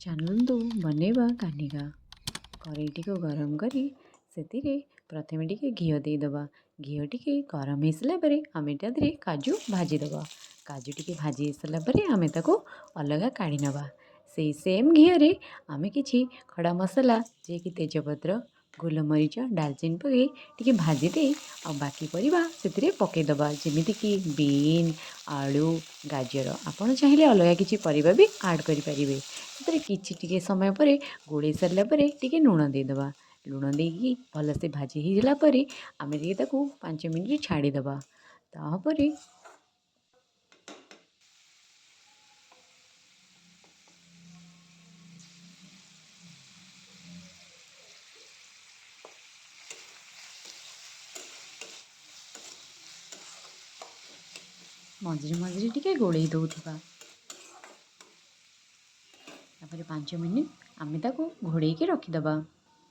ଚାଲନ୍ତୁ ବନେଇବା କାନିକା। କରେଇଟିକୁ ଗରମ କରି ସେଥିରେ ପ୍ରଥମେ ଟିକେ ଘିଅ ଦେଇଦେବା। ଘିଅ ଟିକେ ଗରମ ହେଇସାରିଲା ପରେ ଆମେ ତା ଦେହରେ କାଜୁ ଭାଜିଦେବା। କାଜୁ ଟିକେ ଭାଜି ହେଇସାରିଲା ପରେ ଆମେ ତାକୁ ଅଲଗା କାଢ଼ି ନେବା। ସେଇ ସେମ୍ ଘିଅରେ ଆମେ କିଛି ଖଡ଼ା ମସଲା, ଯିଏକି ତେଜପତ୍ର, ଗୋଲମରିଚ, ଡାଲଚିନି ପକାଇ ଟିକେ ଭାଜି ଦେଇ ଆଉ ବାକି ପରିବା ସେଥିରେ ପକାଇଦେବା, ଯେମିତିକି ବିନ୍, ଆଳୁ, ଗାଜର। ଆପଣ ଚାହିଁଲେ ଅଲଗା କିଛି ପରିବା ବି ଆଡ଼୍ କରିପାରିବେ। ସେଥିରେ କିଛି ଟିକେ ସମୟ ପରେ ଗୋଳେଇ ସାରିଲା ପରେ ଟିକେ ଲୁଣ ଦେଇଦେବା। ଲୁଣ ଦେଇକି ଭଲସେ ଭାଜି ହେଇଗଲା ପରେ ଆମେ ଟିକେ ତାକୁ 5 ମିନିଟ୍ ଛାଡ଼ିଦେବା। ତାପରେ ମଝିରେ ମଝିରେ ଟିକେ ଗୋଳେଇ ଦେଉଥିବା। ତାପରେ 5 ମିନିଟ୍ ଆମେ ତାକୁ ଘୋଡ଼େଇକି ରଖିଦେବା।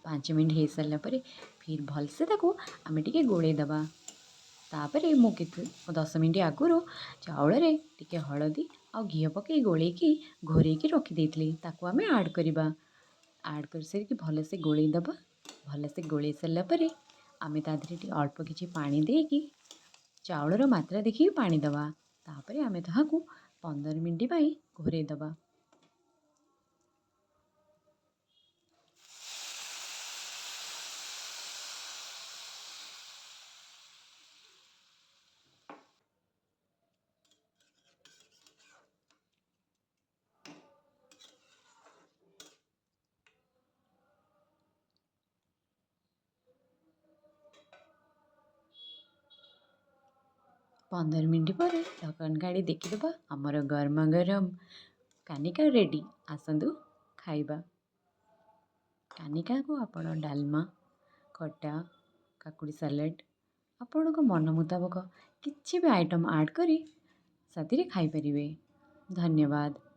5 ମିନିଟ୍ ହେଇସାରିଲା ପରେ ଫିର୍ ଭଲସେ ତାକୁ ଆମେ ଟିକେ ଗୋଳେଇ ଦେବା। ତାପରେ ମୁଁ କେତେ 10 ମିନିଟ୍ ଆଗରୁ ଚାଉଳରେ ଟିକେ ହଳଦୀ ଆଉ ଘିଅ ପକାଇ ଗୋଳେଇକି ଘୋରେଇକି ରଖିଦେଇଥିଲି, ତାକୁ ଆମେ ଆଡ଼୍ କରିବା। ଆଡ଼୍ କରିସାରିକି ଭଲସେ ଗୋଳେଇ ଦେବା। ଭଲସେ ଗୋଳେଇ ସାରିଲା ପରେ ଆମେ ତା ଦେହରେ ଟିକେ ଅଳ୍ପ କିଛି ପାଣି ଦେଇକି ଚାଉଳର ମାତ୍ରା ଦେଖିକି ପାଣି ଦେବା। ତାପରେ ଆମେ ତାହାକୁ 15 ମିନିଟ୍ ପାଇଁ ଘୋରେଇ ଦେବା। 15 ମିନିଟ୍ ପରେ ଢକ୍କଣ କାଢ଼ି ଦେଖିଦେବା, ଆମର ଗରମ ଗରମ କାନିକା ରେଡ଼ି। ଆସନ୍ତୁ ଖାଇବା। କାନିକାକୁ ଆପଣ ଡାଲମା, ଖଟା, କାକୁଡ଼ି ସାଲାଡ଼, ଆପଣଙ୍କ ମନ ମୁତାବକ କିଛି ବି ଆଇଟମ୍ ଆଡ଼୍ କରି ସାଥିରେ ଖାଇପାରିବେ। ଧନ୍ୟବାଦ।